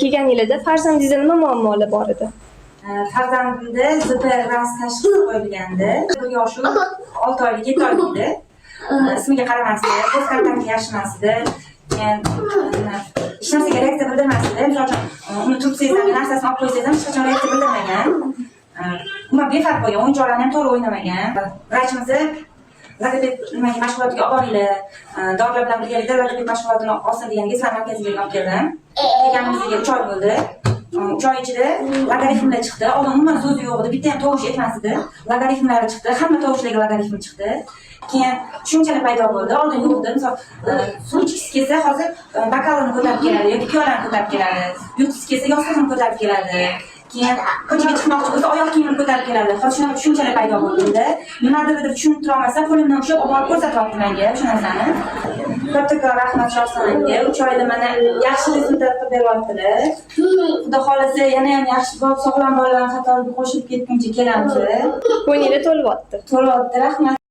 Kelganinglarda farzandingizda nima muammolar bor edi? Farzandimda ЗПР РАС tashxisi qo'yilgandi. 1 yoshu 6 oylik, 7 oylik edi. Ismiga qaramasdi, ko'z kontakti yaxshi emas edi. Keyin hech narsaga reaksiya bildirmas edi. Misol uchun, uni turtsangiz ham, narsasini olib qo'ysangiz ham, hech qachon reaksiya bildirmagan. Umuman befarq bo'lgan, o'yinchoqlarni ham to'g'ri o'ynamagan. Vrachimizni logoped nimaga mashg'ulotiga olib boringlar, dorilar bilan birgalikda logoped mashg'ulotini olsin deganga Islom markaziga olib keldim. Kelganimizga 3 oy bo'ldi. 3 oy ichida logarifmlar chiqdi. Oldin umuman so'zi yo'q edi, bitta ham tovush aytmas edi. Logarifmlari chiqdi, hamma tovushlarga logarifm chiqdi. Keyin tushunchalar paydo bo'ldi, oldin yo'q edi. Misol, suv ichgisi kelsa, hozir bokalini ko'tarib keladi yoki piyolani ko'tarib keladi. Uyqusi kelsa, yostig'ini ko'tarib keladi. Keyin ko'chaga chiqmoqchi bo'lsa, oyoq kiyimini ko'tarib keladi. Hozir shunaqa tushunchalar paydo bo'ldi unda. Nimadir deb tushunib turolmasa, qo'limdan ushlab olib borib ko'rsatyapti menga o'sha narsani. Kattakon rahmat Shohsanamga. 3 oyda mana yaxshi результат qilib beryaptilar. Xudo xohlasa, yana ham yaxshi bo'lib, sog'lom bolalar qatoriga qo'shilib ketguncha kelamiz. Ko'ngli to'lyapti. To'lyapti, rahmat.